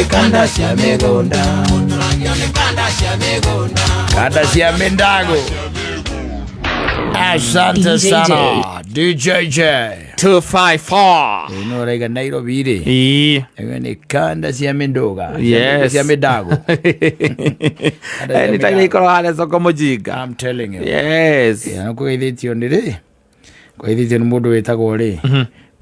Nĩ kanda cia mĩgũnda. Kanda cia Mindago. Asante DJJ. sana DJJ. 254. Ĩno ũraiga Nairobi rĩ. Ĩĩ. Ĩyo nĩ kanda cia Mindoga. Yes. Cia Mindago. Eh, nĩ taira ikorwo harĩa soko mũjinga. I'm telling you. Yes. Yeah, no kũgeithĩtio nĩ rĩ. Kũgeithĩtio nĩ mũndũ wĩtagwo rĩ.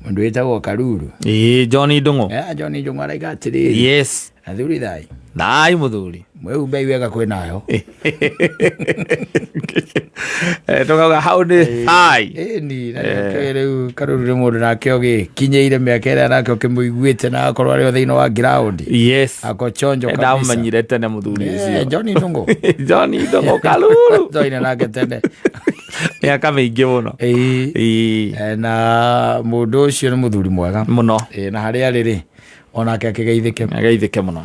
Mũndũ wĩtagwo Karuru. Ĩĩ, John Ndung'u. Eh, John Njung'u araiga atĩrĩrĩ. Yes. Athuri thai. Thai mũthuri. Mwĩhumbei wega kwĩnayo. Eh, tũkauga hau nĩ thai. Ĩni, na nĩkĩo rĩu Karuru nĩ mũndũ nake ũgĩkinyĩire mĩaka ĩrĩa nake ũkĩmũiguĩte na akorwo arĩ o thĩinĩ wa ground. Yes. Ako chonjo Eh, kabisa. ndamũmenyire tene mũthuri Eh, ũcio. John Ndung'u. John Ndung'u Karuru. Twaina nake tene. Mĩaka mĩingĩ mũno. Ĩĩ. Ĩĩ. Eh, na mũndũ ũcio nĩ mũthuri mwega. Mũno. Ĩĩ, na harĩa arĩ rĩ onake akĩgeithĩke. Ageithĩke mũno.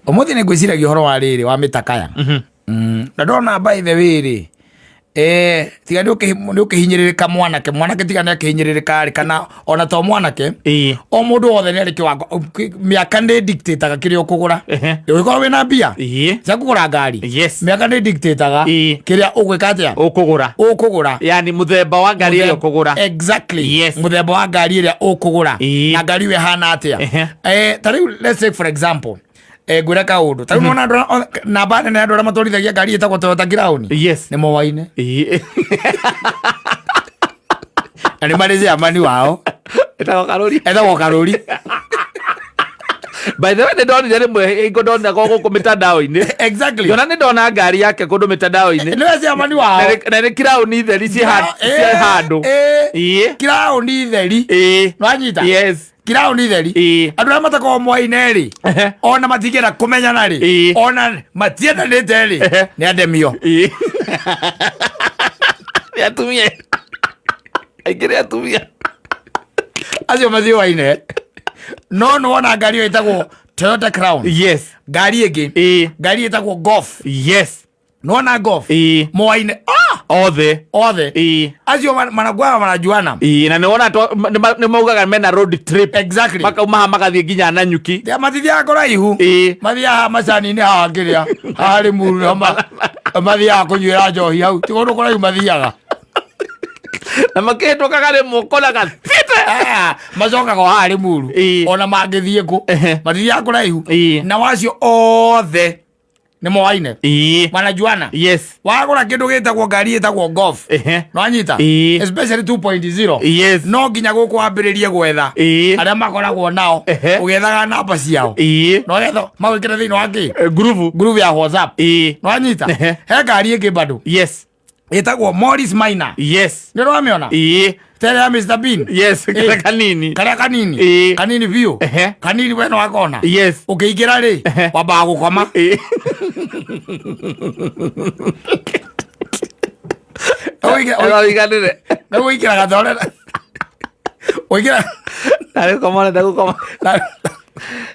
Ũmũthĩ nĩ ngwĩciragia ũhoro wa rĩrĩ wa mĩtakaya. Na ndona by the way rĩ eh, tiga nĩ ũkĩhinyĩrĩrĩka mwanake mwanake tiga nĩ akĩhinyĩrĩrĩka rĩ kana ona to mwanake Ĩĩ. o mũndũ wothe nĩ arĩ kĩwango mĩaka nĩ dictataga kĩrĩa ũkũgũra. Ehe. Ũngĩkorwo wĩna mbia Ĩĩ. cia kũgũra ngari Yes. mĩaka nĩ dictataga Ĩĩ. kĩrĩa ũgwĩka atĩa Ũkũgũra. ũkũgũra. Yani mũthemba wa ngari ĩrĩa ũkũgũra. Exactly. Yes. Mũthemba wa ngari ĩrĩa ũkũgũra Ĩĩ. na ngari ĩyo ĩhana atĩa. Ehe. Eh, ta rĩu let's say for example eh, ngwĩre kaũndũ ta rĩu nĩwona andũ arĩa- namba nene ya andũ arĩa matwarithagia ngari ĩtagwo Toyota Crown Yes. nĩ moaine Ĩĩ. na nĩ marĩ chairman wao Ĩtagwo Karũri. etagwo Karũri. By the way, nĩ ndonire rĩmwe hingo ndonire go gũkũ mĩtandao-inĩ. Exactly. Ngĩona nĩ ndona ngari yake kũndũ mĩtandao-inĩ. Nĩwe chairman wao. Na nĩ kiraũni theri ciĩ handũ. Eh, Ĩĩ. Crown theri. Ĩĩ. Nĩwanyita? Yes. Crown theri. Ĩĩ. Andũ arĩa matakoragwo moaine rĩ Ehe. ona matingĩenda kũmenyana rĩ Ĩĩ. ona matiendanĩte rĩ Ehe. nĩ andemio. Ĩĩ. Nĩ atumia. Aingĩ nĩ atumia. Acio mathiũaine no nĩwona ngari ĩyo ĩtagwo Toyota Crown. Yes. Ngari ĩngĩ Ĩĩ. ngari ĩtagwo Golf. Yes. Nĩwona Golf Ĩĩ. moaine ah! Othe. Othe Ĩĩ. acio manakuaga manajuana. Ĩĩ, na nĩwona nĩ maugaga mena road trip. Exactly. Makauma haha magathiĩ nginya Nanyuki. Tia matithiaga kũraihu. Ĩĩ. Mathiaga haha macani-inĩ haha kĩrĩa haha Limuru nĩho mathiaga kũnyuĩra njohi hau ti kũndũ kũraihu mathiaga. Na makĩhĩtũkaga rĩmwe ũkoraga thiĩte. Ah, macokaga o haha Limuru. Ĩĩ. Ona mangĩthiĩ kũ Ehe. matithiaga kũraihu. Ĩĩ. Na wacio othe nĩ moaine Ĩĩ. manajuana. Yes. Wagũra kĩndũ gĩtagwo ngari ĩtagwo Golf. Ehe. Nwanyita? Ĩĩ. Especially 2.0. Yes. No nginya gũkũ wambĩrĩrie gwetha Ĩĩ. arĩa makoragwo nao Ehe. ũgĩethaga namba ciao. Ĩĩ. No getha magwĩkĩre thĩinĩ wa kĩ Eh, Ngurubu. group ya WhatsApp. Ĩĩ. Nwanyita? Ehe. He ngari ĩngĩ bado Yes. ĩtagwo Morris Minor. Yes. Nĩ ũramĩona? Ĩĩ. Tere ya Mr Bean. Yes. Ĩĩ. Karĩa kanini. Karĩa kanini. Ĩĩ. Kanini biũ. Ehe. Kanini we no akona. Yes. Ũkĩingĩra rĩ Ehe. wambaga gũkoma. Ĩĩ. Ũiganĩre. Rĩu ũingĩraga tore. Ũingĩra Narĩ gũkoma ũrenda gũkoma.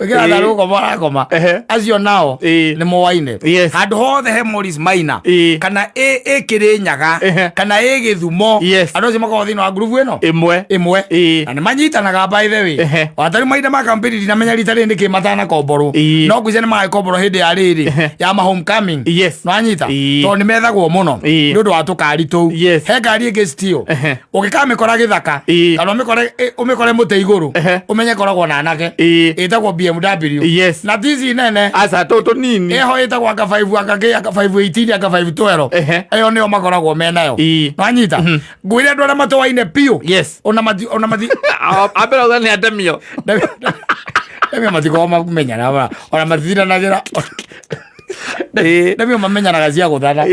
ũingĩraga Ĩĩ. tarĩ gũkoma ũrakoma. Ehe. Acio nao Ĩĩ. nĩ moaine. Yes. Handũ hothe he Morris Minor. Ĩĩ. Kana ĩ Kĩrĩnyaga. Ehe. Kana ĩ Gĩthumo. Yes. Andũ acio makoragwo thĩinĩ wa ngurubu ĩno. Ĩmwe. Ĩmwe. Ĩĩ. Na nĩ manyitanaga by the way. Ehe. Watari mahinda ma kampeni ndinamenya rita rĩrĩ nĩkĩ matanakomborwo. Ĩĩ. No ngwĩciria nĩ magĩkomborwo hĩndĩ ya rĩrĩ Ehe. ya ma homecoming. Yes. Nĩwanyita? Ĩĩ. Tondũ nĩ methagwo mũno Ĩĩ. nĩ ũndũ wa tũkari tũu. Yes. He ngari ĩngĩ still. Ehe. Ũngĩkamĩkora gĩthaka Ĩĩ. kana ũmĩkore ũmĩkore mũtĩ igũrũ Ehe. ũmenye ĩkoragwo na anake. Ĩĩ. Ĩtagwo BMW. Yes. Na ti ici nene. Aca tũtũ tũnini. Ĩho ĩtagwo anga 5 anga kĩ anga 518 anga 512. Ehe. Ĩyo nĩyo makoragwo menayo. Ĩĩ. Nĩwanyita? Ngwĩre andũ arĩa matoaine biũ. Yes. Ona mati ona mati Ambere uga nĩ atemio. Ndemio matikoragwo mamenyana ona matithiranagĩra. Ĩĩ. Ndemio mamenyanaga cia gũthana.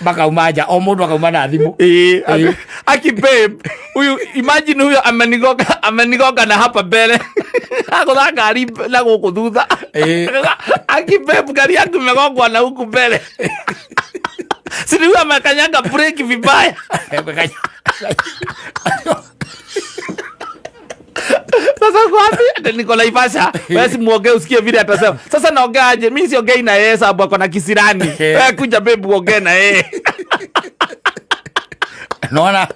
Makauma nja o mũndũ akauma na thimũ. Ĩĩ. Ĩĩ. Aki babe, huyu imagine huyo amenigonga amenigonga na hapa mbele. Agũtha ngari na gũkũ thutha. Ĩĩ. Aki babe, ngari yangu imegongwa na huku mbele. Si ni huyo amekanyaga breki vibaya. Sasa uko wapi? Ati niko Naivasha. Wewe si muongee usikie vile atasema. Sasa naongea aje? Mimi siongei na yeye sababu ako na kisirani. Wewe kuja babe uongee na yeye. Nona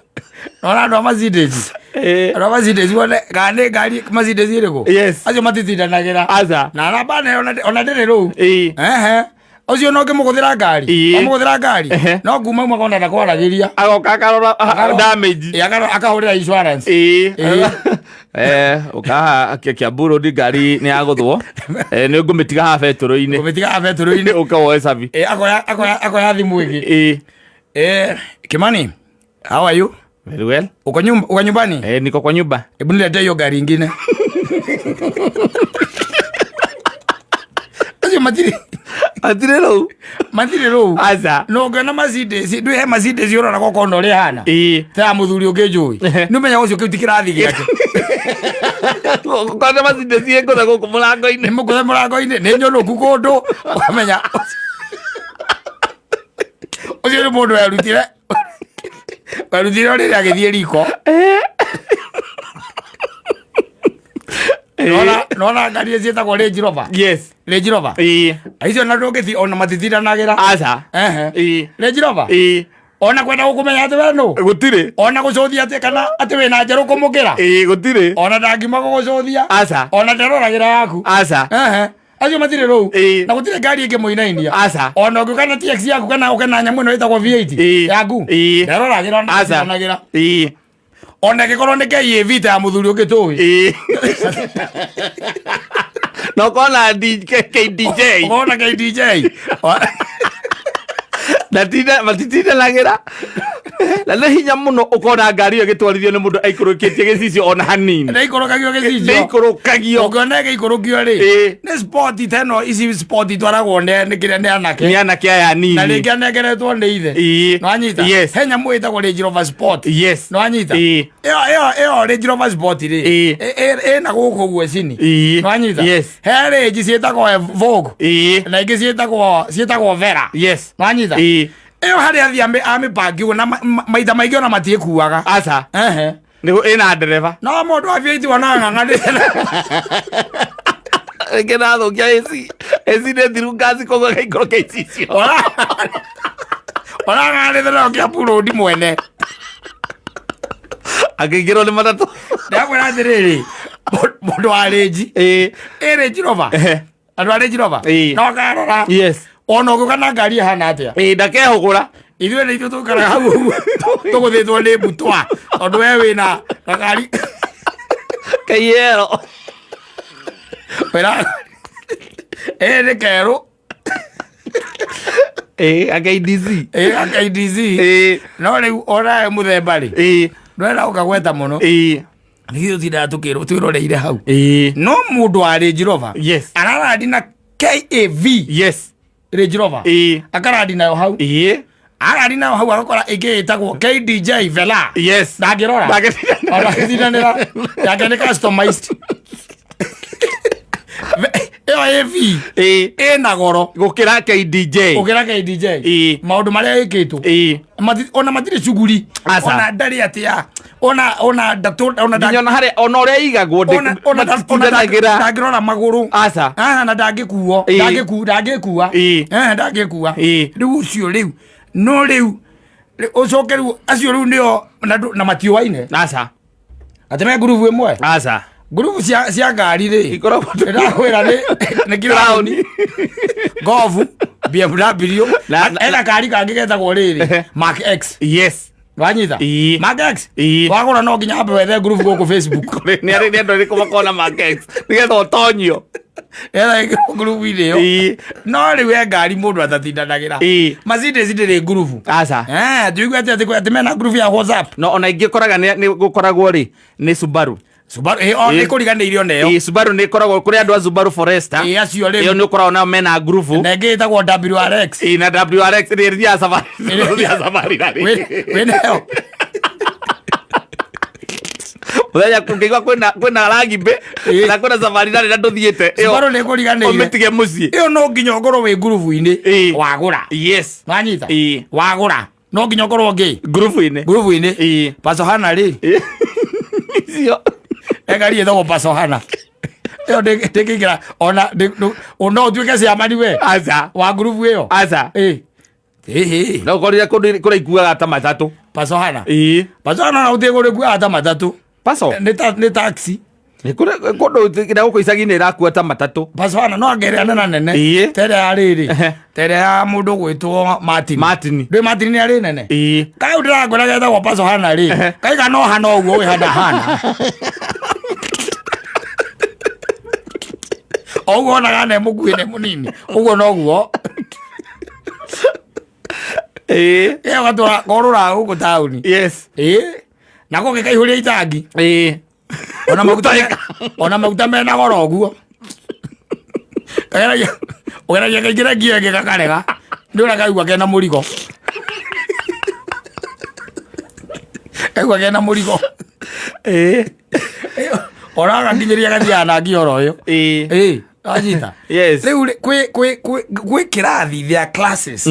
nona andũ a Mercedes. Andũ a Mercedes wone kana nĩ ngari Mercedes ĩrĩkũ? Yes. Acio matitindanagĩra. Aca. Na namba nayo ona ndĩrĩ rũu. Ĩĩ. Ehe. Ũcio no ũngĩmũgũthĩra ngari. Ĩĩ. Wamũgũthĩra ngari. Ehe. No kuma uma kona ndakwaragĩria. Agoka akarora damage. Ĩĩ, akahũrĩra insurance. Ĩĩ. Ĩĩ. Ũkaha Kiambu Road ngari nĩ yagũthwo. Nĩ ngũmĩtiga haha betũrũ-inĩ. Kũmĩtiga betũrũ-inĩ. Ũka woe cabi. Ĩĩ, akoya thimũ ĩngĩ. Ĩĩ. Kimani, how are you? Very well. Uko nyumba, uko nyumbani? Niko kwa nyumba. Hebu niletee hiyo gari ingine. Acio matirĩ Matirĩ rũu. Matirĩ rũu. Aca. No ũngĩona Mercedes, ndwĩ he Mercedes ũrora gũkona ũrĩa ĩhana. Ĩĩ. Ta ya mũthuri ũngĩ njũĩ. Nĩ ũmenya ũcio kĩu ti kĩrathi gĩake. Kwanza Mercedes ĩngũtha gũkũ mũrango-inĩ. Nĩ mũkũthe mũrango-inĩ, nĩ nyũnũku kũndũ, ũkamenya ũcio nĩ mũndũ werutire werutire rĩrĩa agĩthiĩ riko. Nona ngari ciĩtagwo Range Rover. Yes. Range Rover. Ĩĩ. Icio na ndũngĩthi ona matitindanagĩra. Aca. Ehe. Ĩĩ. Range Rover. Ĩĩ. Ona kwenda gũkũmenya atĩ we nũ. Gũtirĩ. Ona gũcũthia atĩ kana atĩ wĩna njerũ kũmũkĩra. Ĩĩ gũtirĩ. Ona ndangima gũgũcũthia. Aca. Ona nderoragĩra yaku. Aca. Ehe. Acio matirĩ rũu. Ĩĩ. Na gũtirĩ ngari ĩngĩmũinainia. Aca. Ona ũngĩũka na TX yaku kana ũke na nyamũ ĩno ĩtagwo V8 Ĩĩ. yaku. Ĩĩ. Nderoragĩra ona Aca. ndatiganagĩra. Ĩĩ. Ona ĩngĩkorwo nĩ KAV ta ya mũthuri ũngĩ tũĩ. Ĩĩ. Na ũkona KDJ. Ũkona KDJ. Na matitindanagĩra. Na nĩ hinya mũno ũkona ngari ĩyo ĩgĩtwarithio nĩ mũndũ aikũrũkĩtie gĩcicio ona hanini. Nĩ ikũrũkagio gĩcicio. Nĩ ikũrũkagio. Ũngĩona ĩgĩikũrũkio rĩ. Ĩĩ. Nĩ sport ta ĩno ici sport itwaragwo nĩ kĩrĩa nĩ anake. Nĩ anake aya Na anini. rĩngĩ anengeretwo nĩ ithe. Ĩĩ. Nĩwanyita? Yes. He nyamũ ĩtagwo Range Rover Sport. Yes. Nĩwanyita? Ĩĩ. Ĩyo Range Rover Sport rĩ. Ĩĩ. Ĩna gũkũ ũguo cini. Ĩĩ. Nĩwanyita? Yes. He range ciĩtagwo Vogue. Ĩĩ. Na ingĩ ciĩtagwo Vera. Yes. Nĩwanyita? Ĩĩ. Ĩyo harĩa athiĩ amĩpangi ũguo na maita maingĩ ona matiĩkuaga. Aca. Ehe. Nĩguo ĩna ndereba. No mũndũ wa V8 wona ng'ang'anĩte. Rĩngĩ nathũkia AC. AC nĩ thiru ngaci koguo ĩgaikũrũka icicio. Orang'ang'anĩte nayo Kiambu Road mwene. Akĩingĩrwo nĩ matatũ. Ndĩrakwĩra atĩrĩrĩ, mũndũ wa Range. Ĩĩ. Ĩ Range Rover. Ehe. Andũ a Range Rover. Ĩĩ. No karora. Yes. Ona ũngĩũka na ngari ĩhana atĩa. Ĩĩ ndakehũgũra. Ithuĩ nĩ ithuĩ tũikaraga hau ũguo tũgũthĩtwo nĩ mbutwa tondũ we wĩna gakari Kaiero. wĩna ĩ nĩ kerũ. Ĩĩ a KDC. Ĩ a KDC. Ĩĩ. No rĩu onawe mũthemba rĩ. Ĩĩ. Ndwenda ũkagweta mũno. Ĩĩ. Nĩgĩo tũtindaga tũkĩrwo twĩroreire hau. Ĩĩ. No mũndũ wa Range Rover. Yes. Ararandi na KAV. Yes. Range Rover. Ĩĩ. Akarandi nayo hau. Ĩĩ. Arandi nayo hau agakora ĩngĩ ĩtagwo KDJ Vela. Yes. Ndangĩrora. Ndangĩtindanĩra. Ona gĩtindanĩra. Yake nĩ customized. Ĩyo AV. Ĩĩ. Ĩna goro. Gũkĩra KDJ. Gũkĩra KDJ. Ĩĩ. Maũndũ marĩa ĩkĩtwo. Ĩĩ. Ona matirĩ cuguri. Aca. Ona ndarĩ atĩa. Ona ona ndatũ ona Nginya ona harĩa ona ũrĩa ĩigagwo matitindanagĩra. ndangĩrora magũrũ. Aca. Aha, na ndangĩkuo. Ĩĩ. Ndangĩkua. Ĩĩ. Ndangĩkua. Ĩĩ. Rĩu ũcio rĩu. No rĩu ũcoke rĩu acio rĩu nĩo na matiũaine. Aca. Atĩ me ngurubu ĩmwe. Aca. Ngurubu cia ngari rĩ. Ikoragwo Ndĩrakwĩra nĩ Crown. Golf, BMW. Ena kari kangĩ getagwo rĩrĩ Mark X. Yes. Wanyita? Ĩĩ. Mark X. Ĩĩ. Wagũra no nginya ambe wethe ngurubu gũkũ Facebook. Nĩ arĩ nĩ andũ arĩkũ makoragwo na Mark X nĩgetha ũtonyio. Etha ngurubu-inĩ ĩyo. Ĩĩ. No rĩu he ngari mũndũ atatindanagĩra. Ĩĩ. Mercedes ndĩrĩ ngurubu. Aca. Tuigue atĩ mena ngurubu ya WhatsApp. No ona ingĩ ũkoraga nĩ gũkoragwo rĩ nĩ Subaru. Subaru ĩĩ, o Ĩĩ. nĩ kũriganĩirio nayo. Ĩĩ Subaru nĩ ĩkoragwo kũrĩ andũ a Subaru Forester. Ĩĩ acio Ĩyo rĩu. nĩ ũkoragwo nao mena ngurubu. Na ĩngĩ ĩtagwo WRX. Ĩĩ na WRX ĩrĩa ĩthiaga safari. Ĩthiaga safari na rĩ. Wĩ nayo. Mũthenya ũngĩigua kwĩna rugby Ĩĩ. na kwĩna safari na rĩ na ndũthiĩte. Ĩyo Subaru nĩ kũriganĩire. ũmĩtige mũciĩ. Ĩyo no nginya ũkorwo wĩ ngurubu-inĩ. Ĩĩ. Wagũra. Yes. Wanyita? Ĩĩ. Wagũra. No nginya ũkorwo ngĩ. Ngurubu-inĩ. Ngurubu-inĩ. Ĩĩ. Pasohana rĩ. Icio. He ngari ĩtagwo Pasohana. Ĩyo ndĩngĩingĩra ona no ũtuĩke ciamani we. Aca. Wa ngurubu ĩyo. Aca. Ĩĩ. Ĩhĩ. No ũkorire kũndũ kũraikuaga ta matatũ. Pasohana. Ĩĩ. Pasohana na ũtige kũrĩkuaga ta matatũ. Paso. Nĩ taxi. Nĩ kũrĩ kũndũ nginya gũkũ icagi-inĩ ĩrakua ta matatũ. Paso hana no angeria nena nene. Ĩĩ. Tere ya rĩrĩ. Ehe. Tere ya mũndũ gwĩtwo Martin. Martin. Ndũĩ Martin nĩ arĩ nene? Ĩĩ. Kai ndĩrakwĩra getagwo Paso hana rĩ. Ehe. Kaiga no hana ũguo wĩ hana hana. O ũguo onaga ne mũkuhĩ ne mũnini. Ũguo noguo. Ĩĩ. Ĩyo gatwara korũra gũkũ taũni. Yes. Ĩĩ. Nako gĩkaihũria itangi. Ĩĩ. Ona maguta ona maguta mena goro ũguo. Kageragia ũgeragia kaingĩra ngia ĩngĩ gakarega. Nĩ ũrĩa kaigua kena mũrigo. Kaigua kena mũrigo. Ĩĩ. Ona gakinyĩria gathiaga na ngia oro ĩyo. Ĩĩ. Ĩĩ. Wanyita. Yes. Rĩu rĩ, kwĩ kĩrathi there are classes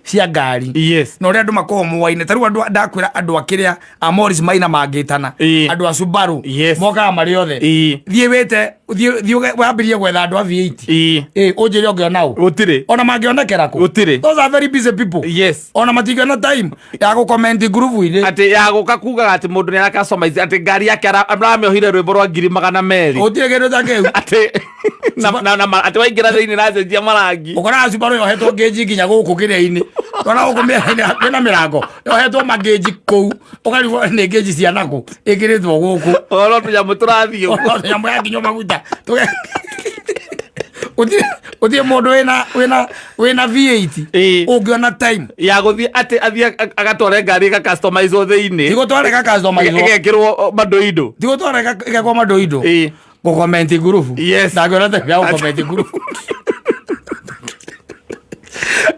cia ngari. Yes. Na ũrĩa andũ makoragwo moaine ta rĩu andũ ndakwĩra andũ a kĩrĩa a Morris Maina mangĩtana. Ĩĩ. Andũ a Subaru. Yes. Mokaga marĩ othe. Ĩĩ. Thiĩ wĩte thiĩ wambĩrĩrie gwetha andũ a V8. Ĩĩ. Ĩĩ ũnjĩre ũngĩona ũ. Gũtirĩ. Ona mangĩonekera kũ. Gũtirĩ. Those are very busy people. Yes. Ona matingĩona time ya gũcomment ngurubu-inĩ. Atĩ ya gũka kugaga atĩ mũndũ nĩ aracustomize atĩ ngari yake aramĩohire rwĩmbo rwa 200,000. Gũtirĩ kĩndũ ta kĩu. Atĩ na atĩ waingĩra thĩinĩ racenjia marangi. Ũkoraga Subaru yohetwo ngĩnji nginya gũkũ kĩrĩa-inĩ. Ona gũkũ mĩena-inĩ kwĩna mĩrango yohetwo mangĩnji kũu ũkarigwo nĩ ngĩnji cia nakũ ĩkĩrĩtwo gũkũ. Oro tũnyamũ tũrathiĩ ũguo. Nyamũ yakinywo maguta. Gũtirĩ mũndũ wĩna V8 Ĩĩ. ũngĩona time Ya gũthiĩ atĩ athiĩ agatware ngari ĩgacustomizwo thĩinĩ. tigũtwara ĩgacustomizwo. Ĩgekĩrwo mandoindo. Tigũtwara ĩgekwo mandoindo. Ĩĩ. Gũcomment ngurubu. Yes. Ndangĩona time ya gũcomment ngurubu.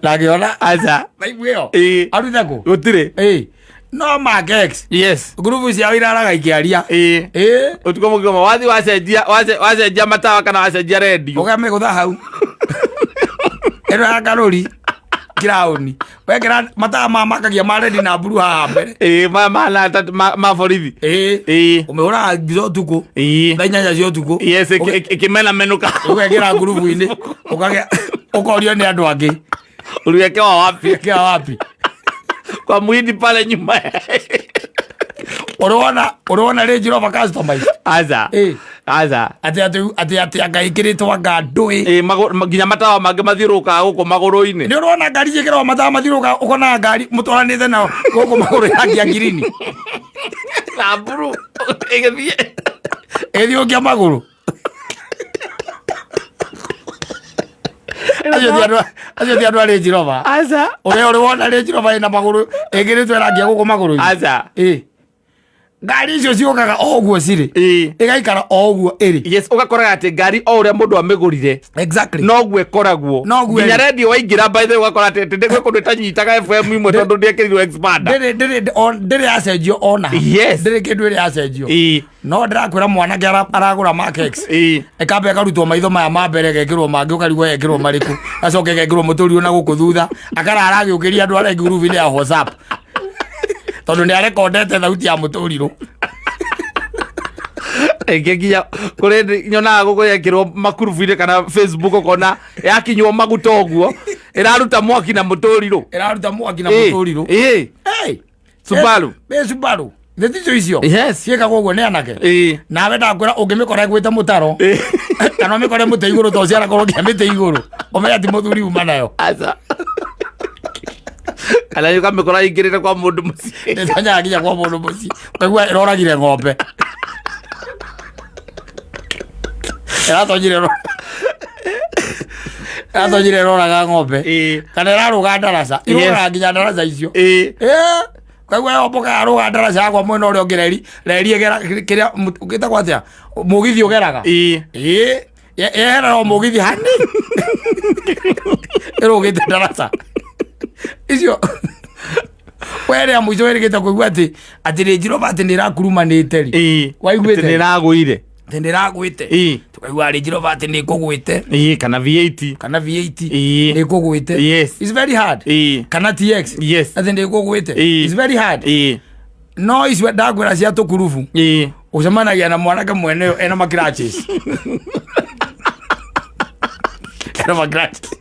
Ndangĩona. Aca. Time ĩyo. Ĩĩ. Arute kũ? Gũtirĩ. Ĩĩ. No Mark X. Yes. Ngurubu ciao iraraga ikĩaria. Ĩĩ. Ĩĩ. Ũtukũ mũgima wathiĩ wacenjia matawa kana wacenjia rendio. Ũkamĩgũtha hau. Ĩno ya karũri. Kiraũni. Wekĩra matawa ma makagia ma rendi na mburu haha mbere. Ĩĩ maya mahana ta ma borithi. Ĩĩ. Ĩĩ. Ũmĩhũraga mbica ũtukũ. Ĩĩ. Thaa 8 cia ũtukũ. Yes, ĩkĩmenamenũka. Ũgekĩra ngurubu-inĩ. Ũkagĩa ũkorio nĩ andũ angĩ. Uliwekewa wapi? Wekĩra wapi? Kwa muhindi pale nyuma. Ũrona Range Rover customized. Aca. Ĩĩ. Aca. Atĩ anga ĩkĩrĩtwo anga ndũĩ. Ĩĩ nginya matawa mangĩ mathiũrũrũkaga gũkũ magũrũ-inĩ. Nĩ ũrona ngari ciĩkĩragwo matawa mathiũrũrũkaga ũkonaga ngari mũtwaranĩte nao gũkũ magũrũ ya ngirini. Na mburu ĩgĩthiĩ. Ĩgĩthiũkia magũrũ. Acio ti andũ a Range Rover. Aca. Ũrĩa ũrĩ wona Range Rover ĩna magũrũ ĩkĩrĩtwo rangi ya gũkũ magũrũ-inĩ. Aca. Ĩĩ. Ngari icio ciũkaga o ũguo cirĩ. Ĩĩ. Ĩgaikara o ũguo ĩrĩ. Yes, ũgakoraga atĩ ngari o ũrĩa mũndũ amĩgũrire Exactly. noguo ĩkoragwo. Noguo Nginya ĩrĩ. rendio waingĩra by the way ũgakora atĩ atĩ gwĩ kũndũ ĩtanyitaga FM imwe tondũ ndĩekĩrirwo expander. Ndĩrĩ yacenjio ona. Yes. Ndĩrĩ kĩndũ ĩrĩ yacenjio. Ĩĩ. No ndĩrakwĩra mwanake aragũra Mark X. Ĩĩ. Ĩkamba ĩkarutwo maitho maya ma mbere ĩgekĩrwo mangĩ ũkarigwo yekĩrwo marĩkũ. Gacoka ĩgekĩrwo mũtũrirũ na gũkũ thutha. Akarara agĩũkĩria andũ arĩa ngurubu-inĩ ya WhatsApp. Tondũ nĩ arekondete thauti ya mũtũrirũ. Ĩngĩ nginya kũrĩ hĩndĩ nyonaga gũkũ yekĩrwo makurubu-inĩ kana Facebook ũkona yakinywo maguta ũguo ĩraruta mwaki na mũtũrirũ. Ĩraruta mwaki na Ĩĩ. mũtũrirũ. Ĩĩ. Hey! Subaru. Ĩ Subaru. Nĩ ticio icio. Yes. Ciĩkagwo ũguo nĩ anake. Ĩĩ. Nawe ndakwĩra ũngĩmĩkora ĩgwĩte mũtaro. Kana ũmĩkore mũtĩ igũrũ to ciarakorwo nginya mĩtĩ igũrũ. Ũmenye ti mũthuri uma nayo. Aca. Kana ũkamĩkora ĩingĩrĩte kwa mũndũ mũciĩ. Nĩtonyaga nginya kwa mũndũ mũciĩ. Ũkaigua ĩroragire ng'ombe. Ĩratonyire ĩroraga ng'ombe. Ĩĩ. Kana ĩrarũga ndaraca. Yes. Ĩrũgaga nginya ndaraca icio. Ĩĩ. Ĩĩ. Kaigua yomboka yarũga ndaraca yakwa mwena ũrĩa ũngĩ reri reri ĩgera kĩrĩa gĩtagwo atĩa mũgithi ũgeraga. Ĩĩ. Ĩĩ. Yeherera o mũgithi hani. Ĩrũgĩte ndaraca. Icio we rĩa mũico wĩrĩgĩte kũigua atĩ Range Rover atĩ nĩ ĩrakurumanĩte rĩ. Ĩĩ. Waiguĩte? Atĩ nĩ ĩragũire. Atĩ nĩ ĩragwĩte. Ĩĩ. Tũkaigua Range Rover atĩ nĩ ĩkũgwĩte. Ĩĩ kana V8. Kana V8 Ĩĩ. nĩ ĩkũgwĩte. Yes. It's very hard. Ĩĩ. Kana TX. Yes. Atĩ nĩ ĩkũgwĩte. Ĩĩ. It's very hard. Ĩĩ. No icio ndakwĩra cia tũkurubu. Ĩĩ. Ũcemanagia na mwanake mwene ũyũ ena ma crutches. Ena ma crutches.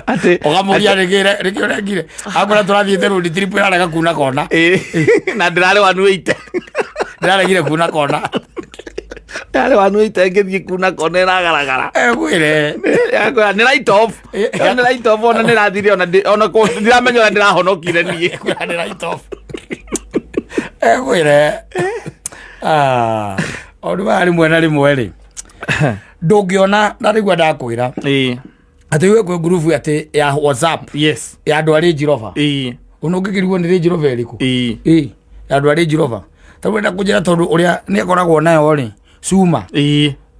Atĩ Ũkamũria rĩngĩ ũrengire. Akwĩra tũrathiĩte road trip ĩrarega kuna kona. Ĩĩ. Na ndĩrarĩ 180. Ndĩraregire kuna kona. Yarĩ wanuĩte ngĩthiĩ kuna kona ĩragaragara. Ngwĩre. Yakwĩra nĩ right off. Ĩyo nĩ right off, ona nĩ rathire, ona ona ndiramenya ũrĩa ndĩrahonokire niĩ. Kwĩra nĩ right off. Ngwĩre. Ah, maũndũ maya rĩmwe na rĩmwe rĩ, ndũngĩona na rĩgua ndakwĩra atĩ iwe kwĩ ngurubu atĩ ya WhatsApp ya andũ a Range Rover. Ona ũngĩkĩrigwo nĩ Range Rover ĩrĩkũ. Ĩ, ya andũ a Range Rover. Tarĩu enda kũnjĩra tondũ ũrĩa nĩ akoragwo nayo rĩ, Cuma.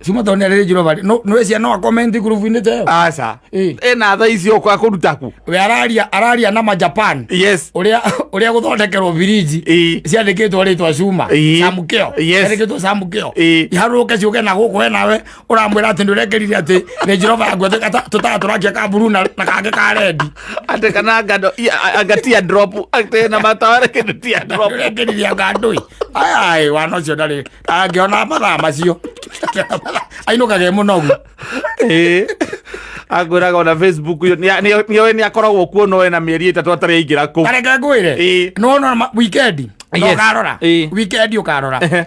Cuma tondũ nĩ arĩ Range Rover rĩ, no cia no akomenti ngurubu-inĩ ta ĩyo. Aca. Ĩ. Ĩna thaa icio kwa kũruta ku. We araria na majapan ũrĩa gũthondekerwo biriji ciandĩkĩtwo rĩtwa Cuma. Samukeo. Ciandĩkĩtwo Samukeo. Iharũrũke ciũke na gũkũ, we nawe ũramwĩra atĩ nĩũrekĩrire atĩ Range Rover yaku atĩ tũtaya tũrakia ka blue na kangĩ ka red. Atĩ kana ngano anga tear drop atĩ na matawa kĩndũ tear drop. Nĩũrekĩrire anga ndũi. Ai, wana ũcio ndarĩ angĩona mathaa macio ainũkage mũnogu. Akwĩraga ona Facebook ĩyo nĩoĩ nĩ akoragwo kuo, no ena mĩeri 3 atarĩ aingĩra kũu. Tareke ngwĩre. Nĩwona weekend no ũkarora. Weekend ũkarora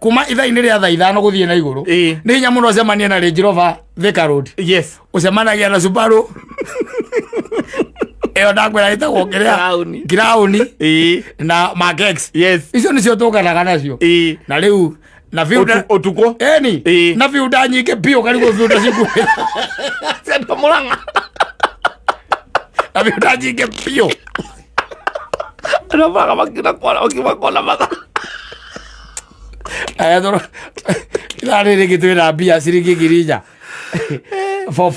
kuma ithaa-inĩ rĩa thaa 5 gũthiĩ na igũrũ, nĩ hinya mũno ũcemanie na Range Rover Thika Road. Ũcemanagia na Subaru ĩyo ndakwĩra ĩtagwo kĩrĩa? Crown. Crown. Na Mark X. Icio nĩcio tũnganaga nacio. Na rĩu na viuda Ũtukũ. Eni. Na viuda nyingĩ biũ, karigwo viuda cikuhĩ. Cia Mũrang'a. Na viuda nyingĩ biũ. Andũ a Mũrang'a makiuna kona makiuma kona mathaa. Aya, toro ithaa rĩrĩ rĩngĩ twĩna mbia ciringi 4,000 for